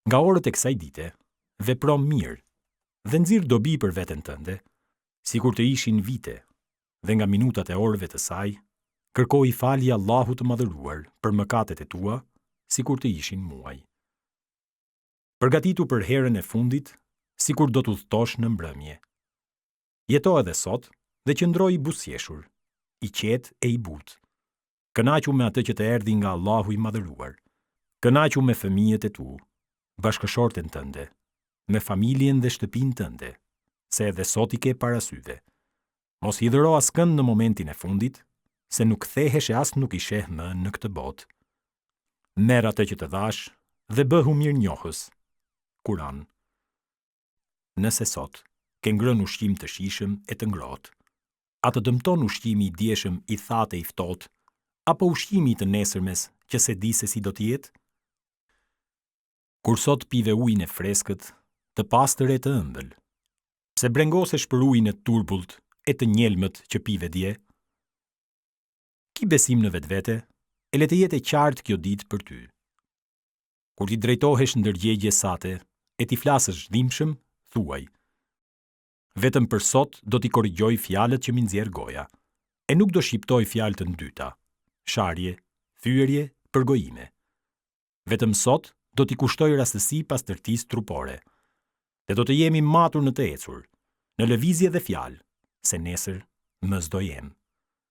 Nga orët e kësaj dite, vepro mirë dhe nxirr dobi për veten tënde, sikur të ishin vite, dhe nga minutat e orëve të saj, kërkoji falje Allahut të Madhëruar për mëkatet e tua, sikur të ishin muaj. Përgatitu për herën e fundit, sikur do të udhëtosh në mbrëmje. Jeto edhe sot dhe qëndro i buzëqeshur, i qetë e i butë. Kënaqu me atë që të erdhi nga Allahu i Madhëruar. Kënaqu me fëmijët e tu, bashkëshorten tënde, me familjen dhe shtëpinë tënde, se edhe sot i ke para syve. Mos hidhëro askënd në momentin e fundit, se nuk kthehesh e as nuk i sheh më në këtë botë. Merr atë që të dhashë dhe bëhu mirënjohës. Kur'an. Nëse sot ke ngrënë ushqim të shijshëm e të ngrohtë, a të dëmton ushqimi i djeshëm i thatë e i ftohtë, apo ushqimi i të nesërmes që s'e di se si do të jetë? Kur sot pive ujin e freskët, të pastër e të ëmbël, pse brengosesh për ujin e turbullt e të njelmët që pive dje? Ki besim në vetvete e le të jetë e qartë kjo ditë për ty. Kur t'i drejtohesh ndërgjegjes sate e t'i flasësh dhimbshëm, thuaj, Vetëm për sot do t'i korrigjoj fjalët që m'i nxjerr goja, e nuk do shqiptoj fjalë të ndyta, sharje, fyerje, përgojime. Vetëm sot do t'i kushtoj rastësi pastërtisë trupore. Dhe do të jem i matur në të ecur, në lëvizje dhe fjalë, se nesër më s'do jem.